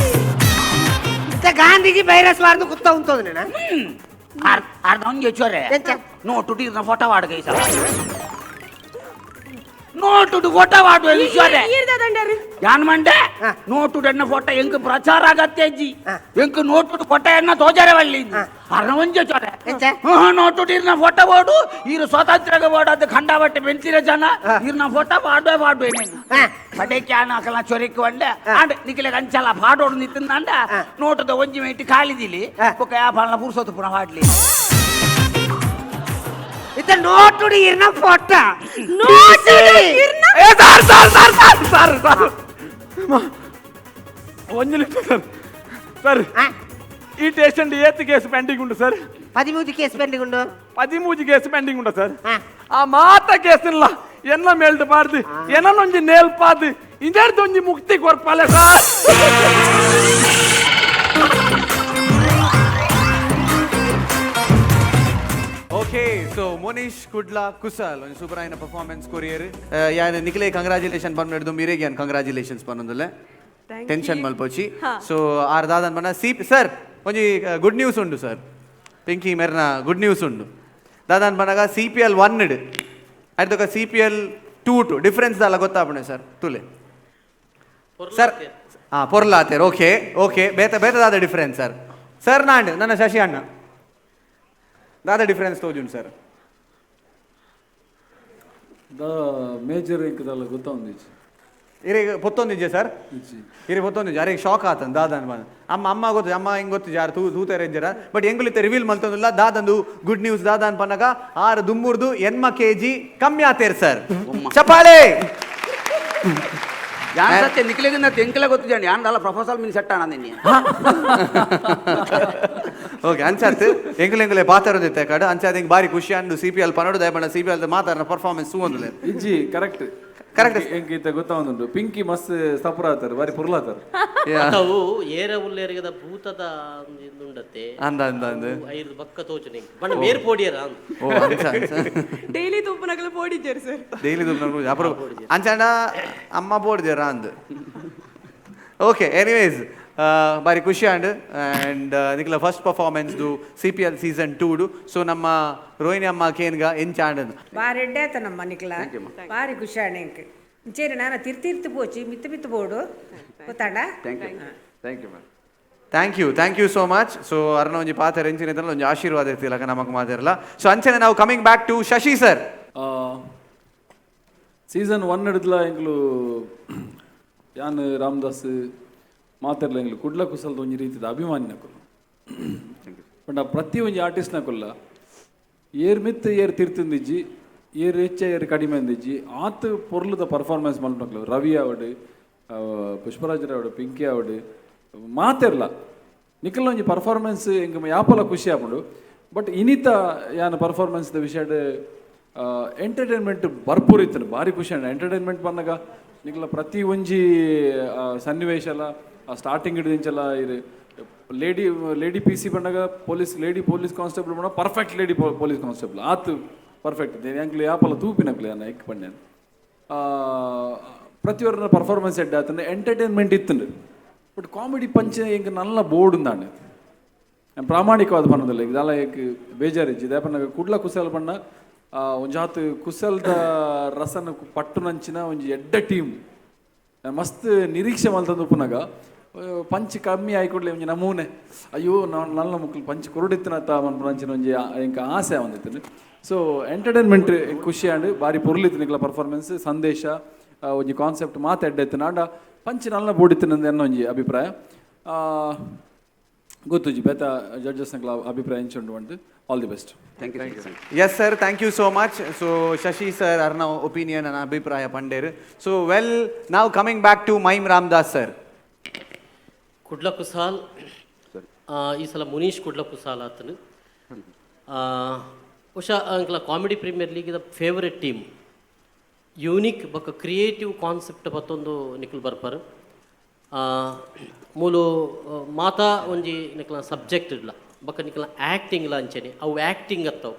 ಗಾಂಧೀಜಿ ಬೈರಸ್ ಬಾರ್ದು ಕೂತ ಉಂತೋದು ನಾನು ಅರ್ಧ ಒಂಜಿ ಚೊರೆ ನೋಟು ಟೀರ್ನ ಫೋಟೋ ವಾಡ್ಗ ಈ ಸಲ ನೋಟು ಫೋಟೋ ವಾಡು ಚೊರೆ ಯಾನ್ ಮಂಡೆ ನೋಟು ಎನ್ನ ಫೋಟೋ ಎಂಕ್ ಪ್ರಚಾರ ಆಗತ್ತೆ ಅಜ್ಜಿ. ಎಂಕ್ ನೋಟು ಫೋಟೋ ಎನ್ನ ತೋಜಾರೆ ವಲ್ಲಿ ಅರ್ನ ಒಂಜೆ ಚೊರೆ. ಎಂಚ? ನೋಟು ಇರ್ನ ಫೋಟೋ ಬೋಡು ಇರು ಸ್ವಾತಂತ್ರ್ಯ ಬೋಡು ಅದು ಖಂಡಾವಟ್ಟೆ ಬೆಂತಿರ ಜನ ಇರ್ನ ಫೋಟೋ ಪಾಡುವೆ ಪಾಡುವೆ. ಪಡೆಕ್ಕೆ ಆನ ಅಕಲ ಚೊರಿಕ್ వంಡೆ ಅಂಡ್ ನಿಖಿಲ ಕಂಚಲ ಪಾಡೋಡು ನಿತ್ತಂದ ನೋಟದ ಒಂಜಿ ಮೇಟಿ ಖಾಲಿದಿಲಿ ಬೊಕ್ಕ ಯಾ ಪಾಲನ ಪುರ್ಸೊತ್ತು ಪುನಃ ಪಾಡ್ಲಿ. ಇತ್ತ ನೋಟುಡು ಇರ್ನ ಫೋಟೋ. ನೋಟುಡು ಇರ್ನ ಏ sir sir sir sir sir sir, ಒಂಜಿ ನಿಮಿಷ ಸರ್. ಸರ್, ಈ ಸ್ಟೇಷನ್ ಏತ್ ಕೇಸ್ ಪೆಂಡಿಂಗ್ ಉಂಟು ಸರ್? 13 ಕೇಸ್ ಪೆಂಡಿಂಗ್ ಉಂಡು. 13 ಕೇಸ್ ಪೆಂಡಿಂಗ್ ಉಂಟು ಸರ್. ಹಾ. ಆ ಮಾತ ಕೇಸ್ ಇಲ್ಲ ಎನ್ನ ಮೇಲ್ಡ್ ಪಾಡ್ದು ಏನೊಂಜಿ ನೇಲ್ ಪಾದು ಇಂದೆಡ್ದು ಒಂಜಿ ಮುಕ್ತಿ ಕೊರ್ಪಾಲೆ sir. Okay, so Monish Kudla Kusal ಒಂಜಿ ಸೂಪರ್ ಆಯಿನ ಪರ್ಫಾರ್ಮೆನ್ಸ್ ಕೊರಿಯರ್. ಯಾನ್ ನಿಖಿಲೇ ಕಂಗ್ರಾಚುಲೇಷನ್ ಪನ್ನೆಡ್ದು ಮೀರೆಗ್ ಯಾನ್ ಕಂಗ್ರಾಚುಲೇಷನ್ಸ್ ಪನ್ನೊಂದುಲ್ಲೆ. Thank tension you. ಮಲ್ಪೊಚಿ. ಹಾ. ಸೊ ಆರ್ ದಾದನ್ ಪನ್ನ ಸಿ ಸರ್, ಒಂಜಿ ಗುಡ್ ನ್ಯೂಸ್ ಉಂಡು ಸರ್. ಪಿಂಕಿ ಮೆರ್ನ ಗುಡ್ ನ್ಯೂಸ್ ಉಂಡು. ದಾದನ್ ಪನ್ನಗ ಸಿಪಿಎಲ್ 1 ಇಡ್ ಆಯ್ತೊಕ ಸಿಪಿಎಲ್ 2 ಟು ಡಿಫ್ರೆನ್ಸ್ ದಾಲ ಗೊತ್ತಾಪಣೆ ಸರ್ ತುಲೆ ಸರ್. ಹಾ, ಪೊರ್ಲಾತೇರ್. ಓಕೆ ಓಕೆ, ಬೇತ ಬೇತ ದಾದ ಡಿಫ್ರೆನ್ಸ್ ಸರ್? ಸರ್ ನಾಂಡ್ ನನ್ನ ಶಶಿ ಅಣ್ಣ ದಾದ ಡಿಫ್ರೆನ್ಸ್ ತೋಜುಂಡು ಸರ್? The major ಇಂಕದಲ್ಲ ಗೊತ್ತೊಂದಿಜ್ಜಿ. ಇರೆಗ್ ಪೊತ್ತೊಂದಿಜ್ಜೆ ಸರ್? ಇಜ್ಜಿ. ಇರೆ ಪೊತ್ತೊಂದಿಜ್ಜೆ. ಅರೆ ಶಾಕ್ ಆತನ್ ದಾದನ್ ಬಂದ ಅಮ್ಮ ಅಮ್ಮ ಗೊತ್ತು, ಅಮ್ಮ ಹೆಂಗ್ ಗೊತ್ತು ಯಾರು ತೂ ತೂತಾರೆ ಇಜ್ಜರ. ಬಟ್ ಎಂಗುಲಿತ್ತ ರಿವೀಲ್ ಮಲ್ತೊಂದಿಲ್ಲ ದಾದಂದು ಗುಡ್ ನ್ಯೂಸ್. ದಾದನ್ ಪನ್ನಗ ಆರು ದುಮ್ಮುರ್ದು ಎನ್ಮ ಕೆಜಿ ಕಮ್ಮಿ ಆತೇರ್ ಸರ್. ಚಪಾಳೆ. ಯಾನ್ ಸತ್ಯ ನಿಖಿಲಿಗಿಂತ ತೆಂಕಲೆ ಗೊತ್ತಿದ್ದಾನೆ. ಯಾನ್ ದಾಲ ಪ್ರೊಫೆಸರ್ ಮಿನ್ ಸೆಟ್ ಅಣ್ಣ ನಿನ್ನೆ. ಓಕೆ, ಅಂಚಾತ್ ಎಂಗುಲೆ ಎಂಗುಲೆ ಪಾತಾರದಿತ್ತೆ ಕಡ ಅಂಚಾತ್ ಹಿಂಗ್ ಬಾರಿ ಖುಷಿ ಅಂಡು ಸಿ ಪಿ ಎಲ್ ಪನಡು ದಯಪಂಡ ಸಿ ಪಿ ಎಲ್ ಮಾತಾಡ ಪರ್ಫಾರ್ಮೆನ್ಸ್ ತೂವೊಂದುಲ್ಲೆ. ಇಜ್ಜಿ, ಕರೆಕ್ಟ್. Correct. ಎಂಕ್ ಇತ್ತ ಗೊತ್ತೊಂದುಂಡು. ಪಿಂಕಿ ಮಸ್ತ್ ಸಪುರ ಆತಾರ, ಬಾರಿ ಪುರ್ಲಾತಾರ. ಅವು ಏರ ಉಲ್ಲೇರಿಗದ ಭೂತದ ಒಂಜಿ ಉಂಡತ್ತೆ. ಅಂದ ಅಂದ ಅಂದ. ಐದು ಬಕ್ಕ ತೋಚನೆ ಬಣ್ಣ ಮೇರ್ ಪೋಡಿಯರ ಅಂದ್. ಓ, ಅಂಚ ಅಂಚ. ಡೈಲಿ ತುಪ್ಪನಗಲು ಪೋಡಿದ್ದೇರು ಸರ್. ಡೈಲಿ ದುಡ್ಡು ಅப்புறம் ಅಂಚಾಂಡ ಅಮ್ಮ ಬೋಡ್ದೇರ ಅಂದ್. ಓಕೆ, ಎನಿವೇಸ್ ಬಾರಿ ಖುಷಿ ಆಂಡ್ ಆ್ಯಂಡ್ ನಿಖಿಲ ಫಸ್ಟ್ ಪರ್ಫಾರ್ಮೆನ್ಸ್ದು ಸಿಪಿಎಲ್ ಸೀಸನ್ 2ಡು. ಸೊ ನಮ್ಮ ರೋಹಿಣಿ ಅಮ್ಮ ಕೇನ್ಗ ಎಂಚ ಆಂಡ್? ಬಾರಿ ಎಡ್ಡೆ ಆತನಮ್ಮ ನಿಕ್ಲ, ಬಾರಿ ಖುಷಿ ಆಂಡ್ ಎಂಕ್. ಇಂಚೇರಿ ನಾನ ತಿರ್ತಿರ್ತು ಪೋಚಿ ಮಿತ್ತು ಮಿತ್ತು ಬೋಡು ಗೊತ್ತಾಂಡ. Thank you. Thank you ma'am. Thank you, thank you so much. So ಅರ್ನ ಒಂಜಿ ಪಾತ್ರ ಎಂಚಿನ ಇತ್ತಲ್ಲ, ಒಂಜಿ ಆಶೀರ್ವಾದ ಇರ್ತಿಲ್ಲ ನಮಕ್ ಮಾತಿರಲ್ಲ. ಸೊ ಅಂಚನೆ ನಾವು coming back to Shashi sir. Season 1 ಹಿಡಿದ್ಲ ಎಂಕ್ಲು ಯಾನ್ ರಾಮದಾಸ್ ಮಾತಾಡ್ಲ ಎಂಕ್ಲು ಕುಡ್ಲ ಕುಸಲ್ದ ಒಂಜಿ ರೀತಿದ ಅಭಿಮಾನಿ ನಕುಲು. ಬಟ್ ಆ ಪ್ರತಿ ಒಂಜಿ ಆರ್ಟಿಸ್ಟ್ ನಕುಲ್ಲ ಏರ್ ಮಿತ್ ಏರ್ ತಿರ್ತಿಂದಿಜ್ಜಿ, ಏರ್ ಹೆಚ್ಚ ಏರ್ ಕಡಿಮೆ ಅಂದಿಜ್ಜಿ. ಆತ್ ಪೊರ್ಲುದ ಪರ್ಫಾರ್ಮೆನ್ಸ್ ಮಲ್ಪನಕ್ಲು ರವಿ ಆವಡ್, ಪುಷ್ಪರಾಜ್ ಆವಡ್, ಪಿಂಕಿ ಆವಡ್, ಮಾತೆರ್ಲ ನಿಖಲ್ ಒಂಜಿ ಪರ್ಫಾರ್ಮೆನ್ಸ್ ಎಂಕ್ ಯಾಪಲ ಖುಷಿ ಆಪುಂಡು. ಬಟ್ ಇನಿತ ಯಾನ್ ಪರ್ಫಾರ್ಮೆನ್ಸ್ ದ ವಿಷಯಡ್ ಎಂಟರ್ಟೈನ್ಮೆಂಟ್ ಭರ್ಪೂರ್ ಇತ್ತು, ಭಾರಿ ಖುಷಿ ಆಂಡ್. ಎಂಟರ್ಟೈನ್ಮೆಂಟ್ ಬಂದಾಗ ನಿಖಲ ಪ್ರತಿ ಒಂಜಿ ಸನ್ನಿವೇಶ ಎಲ್ಲ ಆ ಸ್ಟಾರ್ಟಿಂಗ್ ಹಿಡಿದಿಂಚೆಲ್ಲ ಇರು ಲೇಡಿ ಲೇಡಿ ಪಿ ಸಿ ಬಂದಾಗ ಪೊಲೀಸ್ ಲೇಡಿ ಪೊಲೀಸ್ ಕಾನ್ಸ್ಟೇಬಲ್ ಬಂದಾಗ ಪರ್ಫೆಕ್ಟ್ ಲೇಡಿ ಪೊಲೀಸ್ ಕಾನ್ಸ್ಟೇಬಲ್ ಆತು ಪರ್ಫೆಕ್ಟ್. ಎಂಕ್ಲು ಯಾಪಲ ತೂಪಿನಕ್ಲು ಯಾನ ಎಕ್ ಪಂಡ್ಯಾನ್ ಪ್ರತಿಯೊಬ್ಬರ ಪರ್ಫಾರ್ಮೆನ್ಸ್ ಎಡ್ಡೆ ಆತಂದ್ರೆ ಎಂಟರ್ಟೈನ್ಮೆಂಟ್ ಇತ್ತು. ಬಟ್ ಕಾಮಿಡಿ ಪಂಚ ಎಂಕ್ ನಲ್ಲ ಬೋರ್ಡ್ ಉಂದಾಂಡ್. ಯಾನ್ ಪ್ರಾಮಾಣಿಕವಾದ ಪನ್ನದಲ್ಲ ಈಗ ದಾಲ ಏಕ್ ಬೇಜಾರಿಜ್ಜಿ. ದಾಯೆ ಕುಡ್ಲ ಕುಸಲ್ ಬಣ್ಣ ಒಂಜಾತ್ ಕುಸಲ್ದ ರಸನ ಪಟ್ಟುನಂಚಿನ ಒಂಜಿ ಎಡ್ಡೆ ಟೀಮ್ ಮಸ್ತ್ ನಿರೀಕ್ಷೆ ಮಲ್ತಂದು ಉಪ್ಪುನಗ ಪಂಚ್ ಕಮ್ಮಿ ಆಯ್ಕೊಡ್ಲಿ ಒಂಜಿ ನಮೂನೆ ಅಯ್ಯೋ ನಾವು ನಲ್ಲ ಮುಕ್ಲು ಪಂಚ್ ಕೊರಡಿತ್ತಿನತ್ತ ಮನ್ಪುನಂಚಿನ ಒಂಜಿ ಎಂಕ್ ಆಸೆ ಒಂದಿತ್ತು. ಸೊ ಎಂಟರ್ಟೈನ್ಮೆಂಟ್ ಖುಷಿ ಆಂಡ್, ಬಾರಿ ಪೊರ್ಲಿತ್ತು ನಿಕ್ಲ ಪರ್ಫಾರ್ಮೆನ್ಸ್. ಸಂದೇಶ ಒಂಜಿ ಕಾನ್ಸೆಪ್ಟ್ ಮಾತ ಎಡ್ಡೆ ಇತ್ತು. ಆಂಡ ಪಂಚ್ ನಲ್ಲ ಬೋಡಿತ್ತಿನ ಎನ್ನ ಒಂಜಿ ಅಭಿಪ್ರಾಯ. ಗೊತ್ತುಜಿ ಬೇತ ಜಡ್ಜಸ್ ಅಭಿಪ್ರಾಯ ಎಂಚುಂಡು ಅಂದ್. All the best. Thank you. Yes sir, thank you so much. So Shashi sir ಅರ್ನ ಒಪಿನಿಯನ್ ಅನ್ನ ಅಭಿಪ್ರಾಯ ಪಂಡೇರು. ಸೊ ವೆಲ್, ನಾವು coming back to mime Ramdas sir. Kudla Kusal, ಈ ಸಲ ಮುನೀಶ್ ಕುಡ್ಲ ಕುಸಾಲ್ ಆತನು. ಬಹುಶಃ ಅಂಕಲ ಕಾಮಿಡಿ ಪ್ರೀಮಿಯರ್ ಲೀಗಿದ ಫೇವರೆಟ್ ಟೀಮ್. ಯೂನಿಕ್ ಬೊಕ್ಕ ಕ್ರಿಯೇಟಿವ್ ಕಾನ್ಸೆಪ್ಟ್ ಮತ್ತೊಂದು ನಿಕುಲು ಬರ್ಪರು. ಮೂಲು ಮಾತಾ ಒಂಜಿ ನಿಕ್ಲ ಸಬ್ಜೆಕ್ಟ್ ಇಡ್ಲ ಬೊಕ್ಕ ನಿಕ್ಲ ಆ್ಯಕ್ಟಿಂಗ್ಲ ಅಂಚನೆ ಅವು ಆ್ಯಕ್ಟಿಂಗ್ ಅತ್ತವು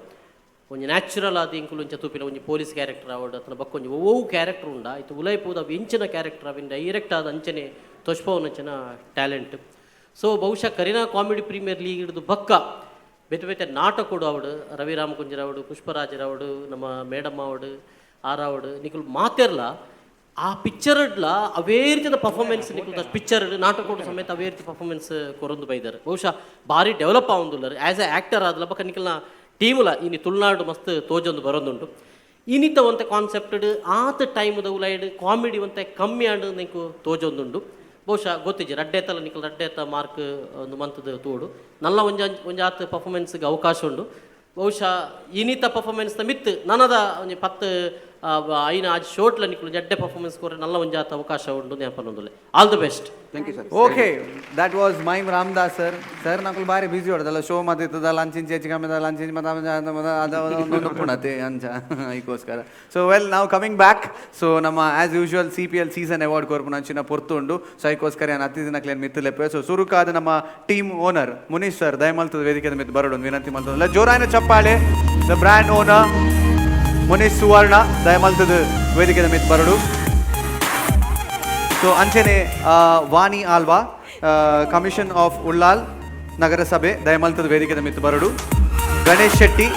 ಒಂಜಿ ನ್ಯಾಚುರಲ್ ಆದ ಇಂಕುಲು ಇಂಚ ತೂಪಿನ ಒಂಜಿ ಪೊಲೀಸ್ ಕ್ಯಾರೆಕ್ಟರ್ ಆವಡ್ ಅಥವಾ ಬೊಕ್ಕ ಒಂಜಿ ಒವ್ವು ಕ್ಯಾರೆಕ್ಟರ್ ಉಂಡ ಇತ್ತು ಉಲೈಪುದ ಅವು ಇಂಚಿನ ಕ್ಯಾರೆಕ್ಟರ್ ಅವಿನ ಡೈರೆಕ್ಟ್ ಆದ ಅಂಚನೆ ತೊಷ್ಪವನಂಚಿನ ಟ್ಯಾಲೆಂಟ್. ಸೊ ಬಹುಶಃ ಕರಿನಾ ಕಾಮಿಡಿ ಪ್ರೀಮಿಯರ್ ಲೀಗ್ ಹಿಡಿದು ಬಕ್ಕ ಬೇತೆ ಬೇತೆ ನಾಟಕೊಡು ಅವಡು ರವಿ ರಾಮಕುಂಜರವಡು, ಪುಷ್ಪರಾಜರವಡು, ನಮ್ಮ ಮೇಡಮ್ ಅವಡು, ಆರಾವಡು, ನಿಕುಲು ಮಾತೆರ್ಲ ಆ ಪಿಕ್ಚರ್ಡ್ಲ ಅವೇ ರೀತಿಯ ಪರ್ಫಾರ್ಮೆನ್ಸ್ ನಿಕುಲ್ದ ಪಿಕ್ಚರ್ ನಾಟಕ ಸಮೇತ ಅವೇ ರೀತಿ ಪರ್ಫಾರ್ಮೆನ್ಸ್ ಕೊರೊಂದು ಬೈದಾರೆ. ಬಹುಶಃ ಭಾರಿ ಡೆವಲಪ್ ಆವೊಂದುಲ್ಲರ್ ಆ್ಯಸ್ ಎ ಆ್ಯಕ್ಟರ್ ಆದ್ಲ ಬೊಕ ನಿಕಲ್ನ ಟೀಮ್ಲ ಇನಿ ತುಳುನಾಡು ಮಸ್ತ್ ತೋಜೊಂದು ಬರೋದುಂಟು. ಇನಿತ ಒಂತೆ ಕಾನ್ಸೆಪ್ಟ್ ಆತ ಟೈಮ್ದ ಉಲೈಡ್ ಕಾಮಿಡಿ ಒಂತೆ ಕಮ್ಮಿ ಆಂಡ್ ನಿಂಕು ತೋಜೊಂದುಂಡು. ಬಹುಶಃ ಗೊತ್ತಿಜ್ಜಿ ರಡ್ಡೇತಲ ನಿಕಲ್ ರಡ್ಡೇತ ಮಾರ್ಕ್ ಒಂದು ಮಂತದ ತೋಡು ನಲ್ಲ ಒಂಜ ಒಂಜಾತ್ ಪರ್ಫಾರ್ಮೆನ್ಸ್ಗೆ ಅವಕಾಶ ಉಂಡು. ಬಹುಶಃ ಇನಿತ ಪರ್ಫಾರ್ಮೆನ್ಸ್ ಮಿತ್ ನನದ ಒಂಜಿ 10 5 ಆಜ್ ಶೋಟ್ಲ ನಿಕುಲು ಜಡ್ಡೆ ಪರ್ಫಾರ್ಮೆನ್ಸ್ ಕೊರೆ ನಲ್ಲ ಒಂಜಾತ ಅವಕಾಶ ಉಂಡು ಜ್ಞಾಪನೊಂದುಲ್ಲೆ. All the best. Thank you sir. Okay, that was mime Ramdas sir. Sir ನಕುಲು ಬಾರಿ ಬಿಸಿ ಹೊಡೆದಲ್ಲ ಶೋ ಮಾತಿತ್ತದಲ್ಲ ಅಂಚಿಂಚಿ ಹೆಚ್ಚು ಕಮ್ಮಿ ಅಂಚಿಂಚಿ ಮತ್ತೆ ಪುಣತೆ ಅಂಚ ಐಕೋಸ್ಕರ. ಸೊ ವೆಲ್ ನಾವು ಕಮಿಂಗ್ ಬ್ಯಾಕ್. ಸೊ ನಮ್ಮ as usual CPL season award ಕೊರ್ಪುನ ಅಂಚಿನ ಪೊರ್ತು ಉಂಡು. ಸೊ ಐಕೋಸ್ಕರ ನಾನು ಅತಿ ದಿನಕ್ಲೇನು ಮಿತ್ತುಲೆಪ್ಪೆ. ಸೊ ಸುರುಕಾದ ನಮ್ಮ ಟೀಮ್ ಓನರ್ ಮುನೀಶ್ ಸರ್ ದಯಮಲ್ತದ ವೇದಿಕೆ ಮಿತ್ತು ಬರೋಡು ಒಂದು ವಿನಂತಿ ಮಲ್ತದಲ್ಲ. ಜೋರಾಯನ ಚಪ್ಪಾಳೆ the brand owner Munish Suvarna ದಯಮಲ್ತದ ವೇದಿಕೆ ಮಿತ್ತು ಬರೋಡು. ಸೊ ಅಂಚನೆ ವಾಣಿ ಆಲ್ವಾ ಕಮಿಷನ್ ಆಫ್ ಉಳ್ಳಾಲ್ ನಗರಸಭೆ ದಯಮಲ್ತದ ವೇದಿಕೆ ಮಿತ್ತು ಬರಡು. Ganesh Shetty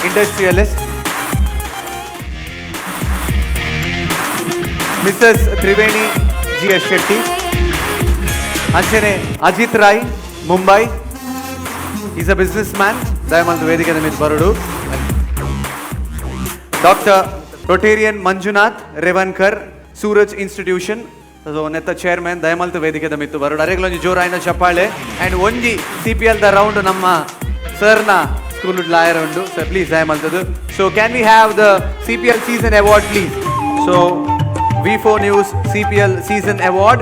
industrialist, Mrs Triveni G S Shetty, ಅಂಚನೆ Ajit Rai Mumbai is a business man ದಯಮಲ್ತದ ವೇದಿಕೆ ಮಿತ್ತು ಬರಡು. Doctor Rotarian Manjunath Revankar Suraj institution so ನೆತ್ತ ಚೇರ್ಮನ್ ದಯಮಲ್ತ ವೇದಿಕೆದ ಮಿತ್ತು ಬರೋಡು. ಅರೆಗ್ಲೊಂಜಿ ಜೋರಾಯಿನ ಚಪ್ಪಾಳೆ. ಆ್ಯಂಡ್ ಒಂಜಿ ಸಿಪಿಎಲ್ the round ನಮ್ಮ ಸರ್ನ ಸ್ಕೂಲ್ ಲಾಯರ್ ಉಂಡು. ಸರ್ ಪ್ಲೀಸ್ ದಯಮಲ್ತದು. So can we have the CPL season award please. So V4 news CPL season award.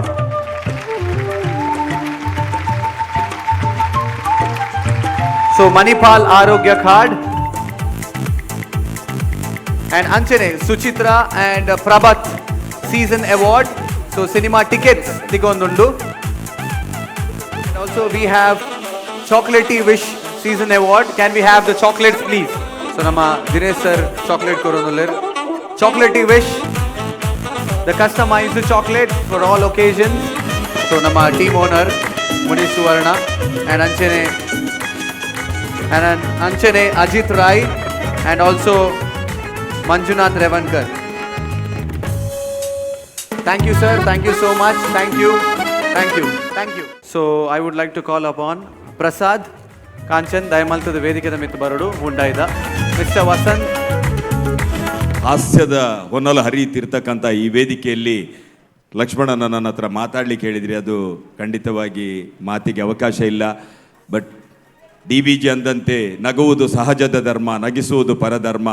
So Manipal Arogya card and ಅಂಚನೆ Suchitra and Prabhat season award. So cinema tickets ತಿಗೊಂದುಂಡು. And also we have chocolatey wish season award. Can we have the chocolates please. So ನಮ್ಮ ದಿನೇಶ್ ಸರ್ ಚಾಕ್ಲೇಟ್ ಕೊರೊಂದುಲ್ಲೆರ್. Chocolatey wish the customised chocolate for all occasions. So ನಮ್ಮ team owner Munish Suvarna and ಅಂಚನೆ Ajit Rai and also Manjunath Revankar. Thank you, sir. Thank you so much. Thank you. Thank you. Thank you. So I would like to call upon Prasad Kanchan ದಯಮಲ್ತದ ವೇದಿಕೆದ ಮಿತ್ತು ಬರಡು ಉಂಡಾಯ್ದ ಮಿಸ್ಟರ್ ವಸಂತ್. ಹಾಸ್ಯದ ಹೊನ್ನಲು ಹರಿಯುತ್ತಿರ್ತಕ್ಕಂಥ ಈ ವೇದಿಕೆಯಲ್ಲಿ ಲಕ್ಷ್ಮಣನ ನನ್ನ ಹತ್ರ ಮಾತಾಡಲಿಕ್ಕೆ ಹೇಳಿದ್ರಿ, ಅದು ಖಂಡಿತವಾಗಿ ಮಾತಿಗೆ ಅವಕಾಶ ಇಲ್ಲ. ಬಟ್ DBG ಅಂದಂತೆ ನಗುವುದು ಸಹಜದ ಧರ್ಮ, ನಗಿಸುವುದು ಪರಧರ್ಮ,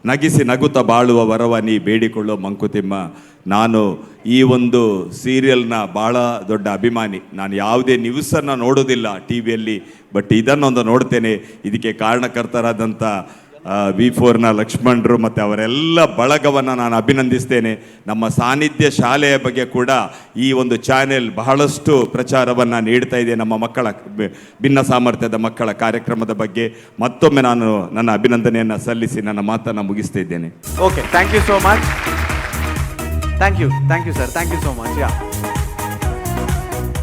ನಗಿಸಿ ನಗುತ್ತ ಬಾಳುವ ವರವ ನೀ ಬೇಡಿಕೊಳ್ಳೋ ಮಂಕುತಿಮ್ಮ. ನಾನು ಈ ಒಂದು ಸೀರಿಯಲ್ನ ಭಾಳ ದೊಡ್ಡ ಅಭಿಮಾನಿ. ನಾನು ಯಾವುದೇ ನ್ಯೂಸನ್ನು ನೋಡೋದಿಲ್ಲ ಟಿ ವಿಯಲ್ಲಿ, ಬಟ್ ಇದನ್ನೊಂದು ನೋಡ್ತೇನೆ. ಇದಕ್ಕೆ ಕಾರಣಕರ್ತರಾದಂಥ V4ನ ಲಕ್ಷ್ಮಣರು ಮತ್ತು ಅವರೆಲ್ಲ ಬಳಗವನ್ನು ನಾನು ಅಭಿನಂದಿಸ್ತೇನೆ. ನಮ್ಮ ಸಾನ್ನಿಧ್ಯ ಶಾಲೆಯ ಬಗ್ಗೆ ಕೂಡ ಈ ಒಂದು ಚಾನೆಲ್ ಬಹಳಷ್ಟು ಪ್ರಚಾರವನ್ನು ನೀಡ್ತಾ ಇದೆ. ನಮ್ಮ ಮಕ್ಕಳ ಭಿನ್ನ ಸಾಮರ್ಥ್ಯದ ಮಕ್ಕಳ ಕಾರ್ಯಕ್ರಮದ ಬಗ್ಗೆ ಮತ್ತೊಮ್ಮೆ ನಾನು ನನ್ನ ಅಭಿನಂದನೆಯನ್ನು ಸಲ್ಲಿಸಿ ನನ್ನ ಮಾತನ್ನು ಮುಗಿಸ್ತಾ ಇದ್ದೇನೆ. Okay, thank you so much. Thank you, thank you sir, thank you so much. Yeah,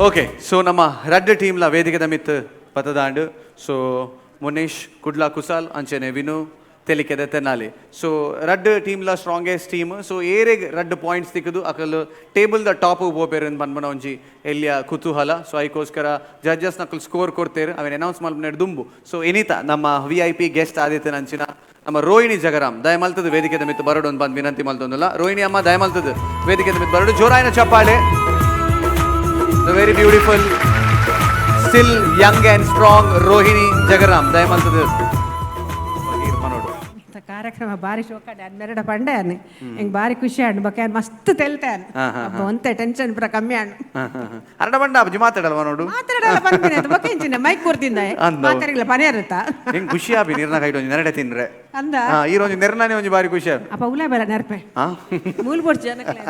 okay. So ನಮ್ಮ ರಡ್ಡ್ ಟೀಮ್ಲ ವೇದಿಕೆದ ಮಿತ್ ಪತದಾಂಡು. ಸೊ ಮುನೀಶ್ ಕುಡ್ಲಾ ಕುಸಾಲ್ ಅಂಚನೆ ವಿನು ತೆಲಿಕೆದ ತೆನಾಲಿ. ಸೊ ರಡ್ಡ್ ಟೀಮ್ಲ ಸ್ಟ್ರಾಂಗೆಸ್ಟ್ ಟೀಮ್. ಸೊ ಏರೆಗ್ ರಡ್ಡ್ points ತಿಕ್ಕದು Akal table the top ಪೋಪೇರು ಪನ್ಪನ ಒಂಜಿ ಎಲ್ಲಿಯ ಕುತೂಹಲ. ಸೊ ಐಕೋಸ್ಕರ ಜಡ್ಜಸ್ ನಕಲ್ ಸ್ಕೋರ್ ಕೊಡ್ತೇರು ಅವೇನು ಅನೌನ್ಸ್ ಮಲ್ಪನೇಡು ದುಂಬು. ಸೊ ಎನಿತ ನಮ್ಮ VIP guest ಆದಿತ್ಯ ನಂಚಿನ ನಮ್ಮ ರೋಹಿಣಿ ಜಗರಾಮ್ ದಯಮಲ್ತದ ವೇದಿಕೆದ ಮಿತ್ತು ಬರಡು ಒಂದು ಬಂದು ವಿನಂತಿ ಮಲ್ತೊಂದಿಲ್ಲ. ರೋಹಿಣಿ ಅಮ್ಮ ದಯಮಲ್ತದ ವೇದಿಕೆದ ಮಿತ್ತು ಬರಡು. ಜೋರಾಯಿನ ಚಪ್ಪಾಳೆ. The very beautiful, still young and strong Rohini Jagaram ದಯಮಲ್ತದ ಮನೋಡು. ಕಾರ್ಯಕ್ರಮ ಬಾರಿ ಶೋಕಾಡೆ ಹನ್ನೆರಡ ಪಂಡೆ ಅನ್ನ ಹೆಂಗ್ ಬಾರಿ ಖುಷಿ ಆಂಡ್ ಬೊಕ ಮಸ್ತ್ ತೆಲ್ತೆ ಒಂತೆ ಟೆನ್ಷನ್ ಪೂರ ಕಮ್ಮಿ ಆಂಡ್. ಅರಡ ಬಂಡ ಅಬ್ಜಿ ಮಾತಾಡಲ್ವ ನೋಡು. ಮಾತಾಡಲ್ಲ ಪನ್ಪಿನ ಬೊಕ ಇಂಚಿನ ಮೈಕ್ ಕೊಡ್ತಿಂದ ಮಾತಾಡಿಲ್ಲ ಪನೆ ಇರುತ್ತಾ. ಹೆಂಗ್ ಖುಷಿ ಆಪಿ ನೀರ್ನ ಕೈಟ್ ಒಂಜಿ ನೆರಡೆ ತಿನ್ರೆ ಅಂದ ಈ ಒಂಜಿ ನೆರ್ನಾನೆ ಒಂಜಿ ಬಾರಿ ಖುಷಿ ಆಪಿ. ಅಪ್ಪ ಉಲ ಬೇಡ ನೆರಪೆ ಮೂಲ್ ಬೋಡ್ಚಿ ಜನಕ್ಲೆ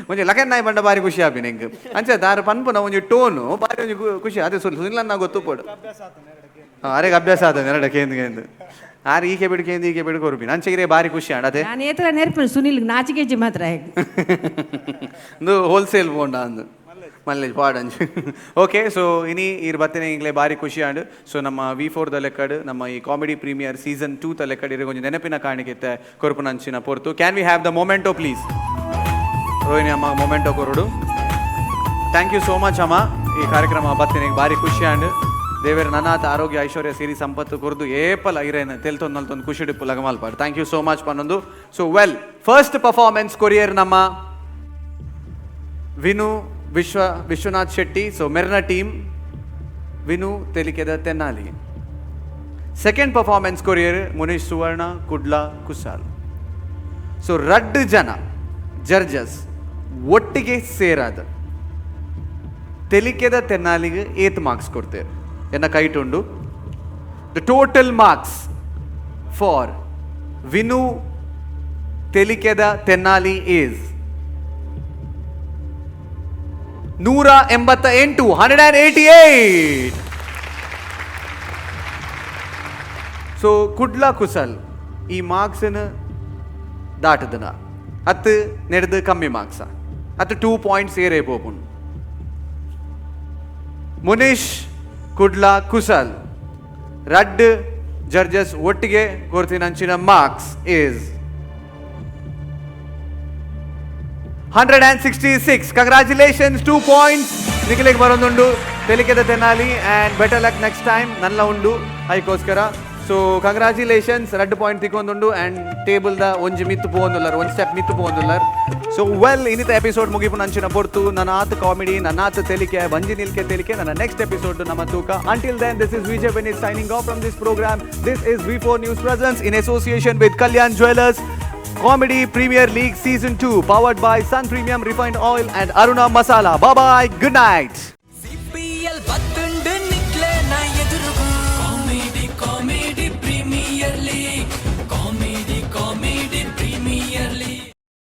ಒಂಜಿ ಲಕನ್ ನಾಯಿ ಬಂಡ ಬಾರಿ ಖುಷಿ ಆಪಿ ನಿಂಗೆ ಅಂಚೆ ದಾರ ಪನ್ಪುನ ಒಂಜಿ ಟೋನು ಬಾರಿ ಒಂಜಿ ಖುಷಿ ಅದೇ ಸುನಿಲ್ ಅನ್ನ ಗೊತ್ತು ಪೋಡು. ಅರೆಗೆ ಅಭ್ಯಾಸ ಆತ ನೆರಡ ಕೇಂದ್ರ ಕೇಂದ್ರ ಆರು ಈಕೆ ಬಿಡು ಕೇಂದ್ರ ಈಕೆ ಬಿಡು ಕೊರ್ಪಿ ನಂಚೆಗಿರೆ ಬಾರಿ ಖುಷಿ ಆಂಡ್ ಅದೇ ನಾನು ಏತರ ನೆರಪಿನ ಸುನಿಲ್ ನಾಚಿಕೆಜಿ ಮಾತ್ರ ಹೇಗೆ ಒಂದು ಹೋಲ್ಸೇಲ್ ಬೋಂಡ ಅಂದು ಮಲ್ಲೇಜ್ ಪಾಡಂಜ್. ಓಕೆ, ಸೊ ಇನಿ ಈರ್ ಬತ್ತಿನ ಇಂಗ್ಲೆ ಬಾರಿ ಖುಷಿ ಆಂಡ್. ಸೊ ನಮ್ಮ V4 ದ ಲೆಕ್ಕಡ್ ನಮ್ಮ ಈ ಕಾಮಿಡಿ ಪ್ರೀಮಿಯರ್ ಸೀಸನ್ 2 ತ ಲೆಕ್ಕಡ್ ಇರ ಒಂಜಿ ನೆನಪಿನ ಕಾಣಿಕೆ ಕೊರ್ಪುನಂಚಿನ ಪೊರ್ತು. Can we have the memento please? Rohini ಅಮ್ಮ ಮೊಮೆಂಟೋ ಕೊರಡು. Thank you so much ಅಮ್ಮ. ಈ ಕಾರ್ಯಕ್ರಮ ಬತ್ತಿನಿಗೆ ಭಾರಿ ಖುಷಿ ಆಂಡ್. ದೇವರ ನನಾತ ಆರೋಗ್ಯ, ಐಶ್ವರ್ಯ, ಸಿರಿ ಸಂಪತ್ತು ಕೊರ್ದು ಏಪಲ ಇರೇನು ತೆಲ್ತೊಂದು ನಲ್ತೊಂದು ಖುಷಿ ಡಿಪ್ಪು ಲಗಮಾಲ್ಪಾಡು. Thank you so much ಪನ್ನೊಂದು. So well, first performance courier ನಮ್ಮ ವಿನು ವಿಶ್ವನಾಥ್ ಶೆಟ್ಟಿ, ಸೊ ಮೆರ್ನ ಟೀಮ್ ವಿನು ತೆಲಿಕೆದ ತೆನ್ನಾಲಿ. ಸೆಕೆಂಡ್ ಪರ್ಫಾರ್ಮೆನ್ಸ್ ಕೊರಿಯರ್ ಮುನೀಶ್ ಸುವರ್ಣ ಕುಡ್ಲ ಕುಸಾಲ್. ಸೊ ರಡ್ಡು ಜನ ಜಡ್ಜಸ್ ಒಟ್ಟಿಗೆ ಸೇರಾದ ತೆಲಿಕೆದ ತೆನ್ನಾಲಿಗೆ ಏತ್ ಮಾರ್ಕ್ಸ್ ಕೊಡ್ತೇವೆ ಎನ್ನ ಕೈಟುಂಡು. The total marks for Vinu ತೆಲಿಕೆದ Tenali is 188, 188. So Kudla Kusal ಈ ಮಾರ್ಕ್ಸ್ನ ದಾಟದನ ಹತ್ತು ನೆಡ್ದು ಕಮ್ಮಿ ಮಾರ್ಕ್ಸ ಹತ್ತು 2 ಪಾಯಿಂಟ್ಸ್ ಏರೇ ಪೋಪುಂಡು. ಮುನೀಶ್ ಕುಡ್ಲ ಕುಸಲ್ ರಡ್ ಜಡ್ಜಸ್ ಒಟ್ಟಿಗೆ ಕೊರ್ತಿನಂಚಿನ marks is 166. Congratulations, 2 points ನಿಖಿಲಿಗೆ ಬರೋದುಂಡು ತೆಲಿಕೆದ Tenali. And better luck next time ನಲ್ಲ ಉಂಡು ಐಕೋಸ್ಕರ. ಸೊ ಕಂಗ್ರ್ಯಾಚುಲೇಷನ್ಸ್, ರಡ್ಡು ಪಾಯಿಂಟ್ ತಿಕ್ಕೊಂದುಂಡು ಆ್ಯಂಡ್ ಟೇಬಲ್ದ ಒಂಜಿ ಮಿತ್ತು ಪೋವೊಂದುಲ್ಲರ್, ಒಂಜಿ ಸ್ಟೆಪ್ ಮಿತ್ತು ಪೋವೊಂದುಲ್ಲರ್. ಸೊ ವೆಲ್, ಇನ್ನಿತ ಎಪಿಸೋಡ್ ಮುಗಿಪು ನಂಚಿನ ಪೊರ್ತು. ನನ್ನ ಆತ ಕಾಮಿಡಿ, ನನ್ನ ಆತ ತೆಲಿಕೆ, ಬಂಜಿ ನಿಲ್ಕೆ ತೆಲಿಕೆ ನನ್ನ ನೆಕ್ಸ್ಟ್ ಎಪಿಸೋಡ್ ನಮ್ಮ ತೂಕ. Until then, this is Vijay Vineeth signing off from this program. This is V4 News presents in association with Kalyan Jewellers Comedy Premier League Season 2, powered by Sun Premium Refined Oil and Aruna Masala. Bye bye, good night.